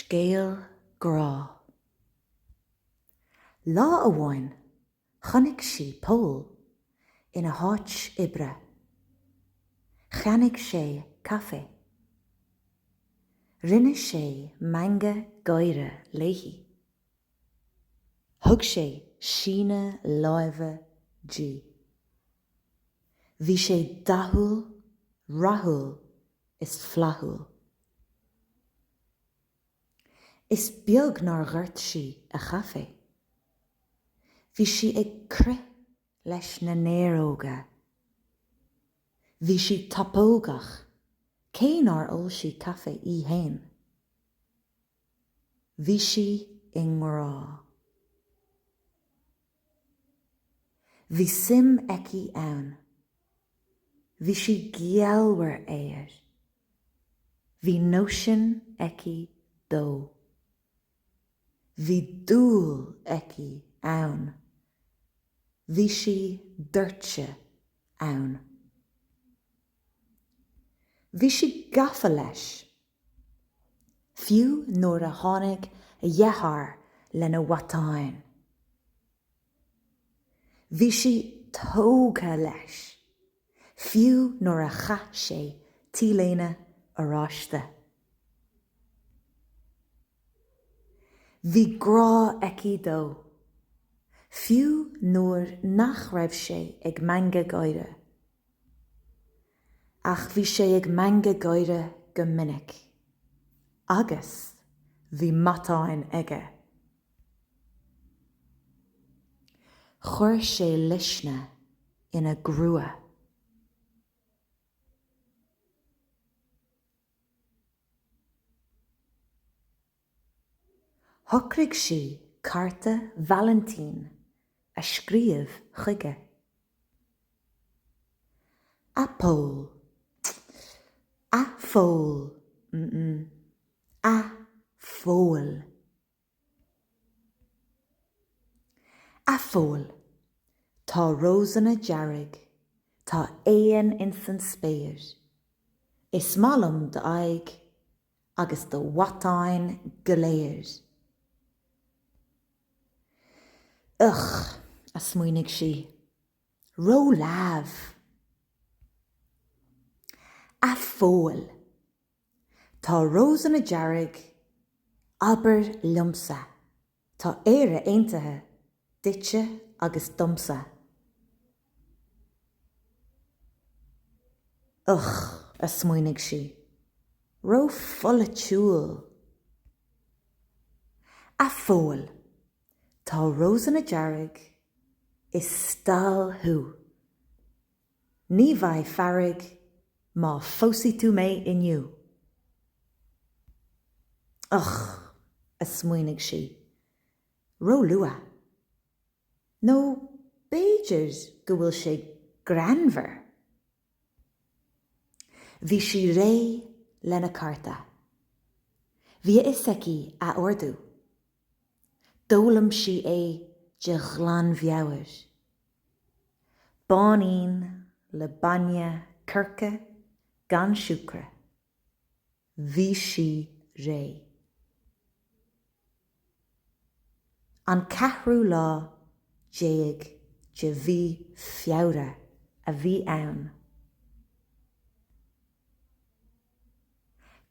Scéal grá. Lá amháin chonaic sí Pól ina háit oibre. Cheannaigh sé caife. Rinne sé meangadh gáire léi. Thug sé síneadh láimhe di. Bhí sé dathúil, rathúil is flaithiúil. Is beag nár dhoirt sí a chaife. Bhí sí ag crith leis na néaróga. Bhí sí topógach, cé nár ól sí caife í fhéin. Bhí sí i ngrá. Bhí suim aici ann. Bhí sí geallmhar air. Bhí nóisean aici dó. Bhí dúil aici ann. Bhí sí doirte ann. Bhí sí gafa leis, fiú nuair a tháinig a dheartháir lena mhatáin. Bhí sí tógtha leis, fiú nuair a chaith sé T-léine oráiste. Bhí grá aici dó, fiú nuair nach raibh sé ag meangadh gáire. Ach bhí sé ag meangadh gáire go minic. Agus bhí matáin aige. Chuir sé luisne ina grua. Shocraigh sí cárta Vailintín a scríobh chuige. A Phóil. A Phóil. A Phóil. A Phóil, tá rósanna dearg, tá éan ins an spéir. Is maith liom d'aghaidh agus do mhatáin go léir. Ugh, a smaoinigh sí, ró-leamh. A Phóil, Tá rósanna dearg, abair liomsa, tá Éire aontaithe duitse agus domsa. Ugh, a smaoinigh sí, ró-pholaitiúil. A Phóil, tá rósanna dearg, is stail thú. Ní bheidh fearg má phósfaidh tú mé inniu. Ugh, a smaoinigh sí, ró-luath. Nó b'fhéidir go bhfuil sé greannmhar. Bhí sí réidh lena cárta. Bhí a fhios aici a ordú. D'fhoghlaim sí é de ghlanmheabhair. Báinín le bainne coirce gan siúcra. Bhí sí réidh. An ceathrú lá déag de mhí Feabhra a bhí ann.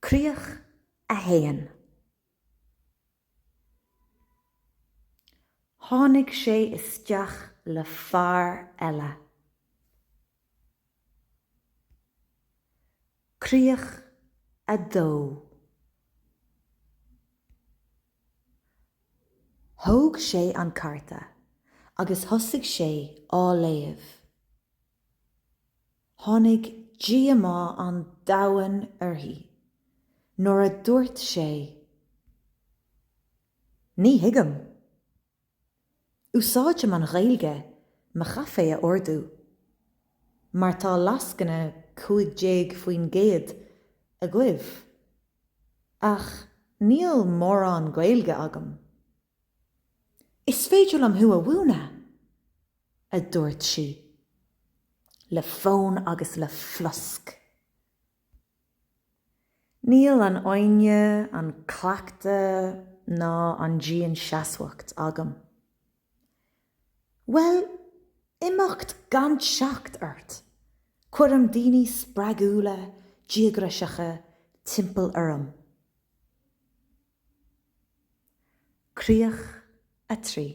Críoch 1. Tháinig sé isteach le fear eile. Críoch 2. Thóg sé an cárta agus thosaigh sé á léamh. Tháinig díomá an domhain uirthi nuair a dúirt sé, Ní thuigim. Úsáidim an Ghaeilge mo chaife a ordú, mar tá lascaine 15% agaibh, ach níl mórán Gaeilge agam. Is féidir liom thú a mhúineadh! a dúirt sí, le fonn agus le flosc. Níl an fhoighne, an cleachtadh ná an dianseasmhacht agam. Bhuel, imeacht gan teacht ort! Cuirim daoine spreagúla, díograiseacha timpeall orm. Críoch 3.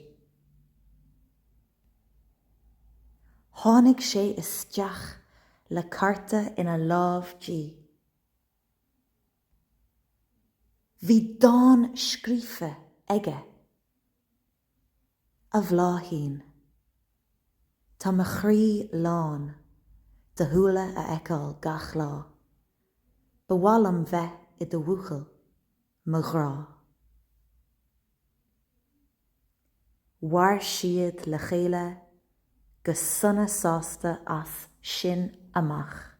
Tháinig sé isteach le cárta ina lámh di. Bhí dán scríofa aige. A bhláithín. Tá mo chroí lán, do shúile a fheiceáil gach lá. Ba mhaith liom bheith i do bhuachaill, mo ghrá. Mhair siad le chéile go sona sásta as sin amach.